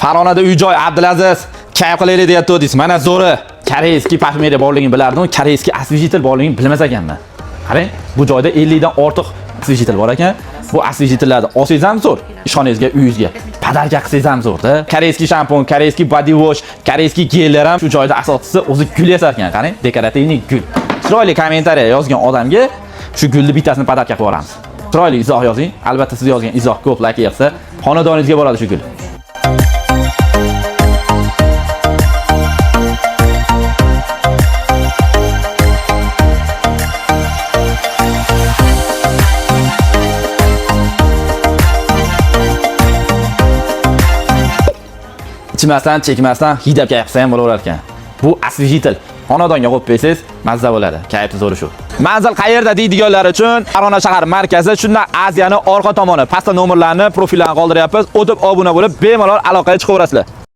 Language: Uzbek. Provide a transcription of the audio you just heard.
Farg'onada uy joy Abdulaziz kayf qilaylik deyapti. Mana zo'ri. Koreyskiy parfyumeriya borligini bilardim, koreyskiy освежитель borligini bilmas ekanman. Qarang, bu joyda 50 dan ortiq освежитель bor ekan. Bu освежительlarni olsangiz ham zo'r, ishxonangizga, uyingizga подарка qilsangiz ham zo'rda. Koreyskiy shampun, koreyskiy body wash, koreyskiy gellar ham shu joyda, asoschisi o'zi gul yasar ekan. Qarang, декоративный gul. Chiroyli kommentariya yozgan odamga shu gulni bittasini подарка qilib yuboramiz. Chiroyli izoh yozing. Albatta siz yozgan izoh ko'p layk yig'sa, xonadoningizga boradi shu gul. Ichmasdan, chekmasdan hidab kayf qilsa ham bo'laverar ekan. Bu освежитель. Xonadonga qo'yib qo'ysangiz, mazza bo'ladi. Kayfi zo'r shu. Manzil qayerda deydiganlar uchun Farg'ona shahar markazi, shundan Aziyani orqa tomoni. Pastda nomerlarni, profillarni qoldiryapmiz. O'tib obuna bo'lib, bemalol aloqaga chiqaverasizlar.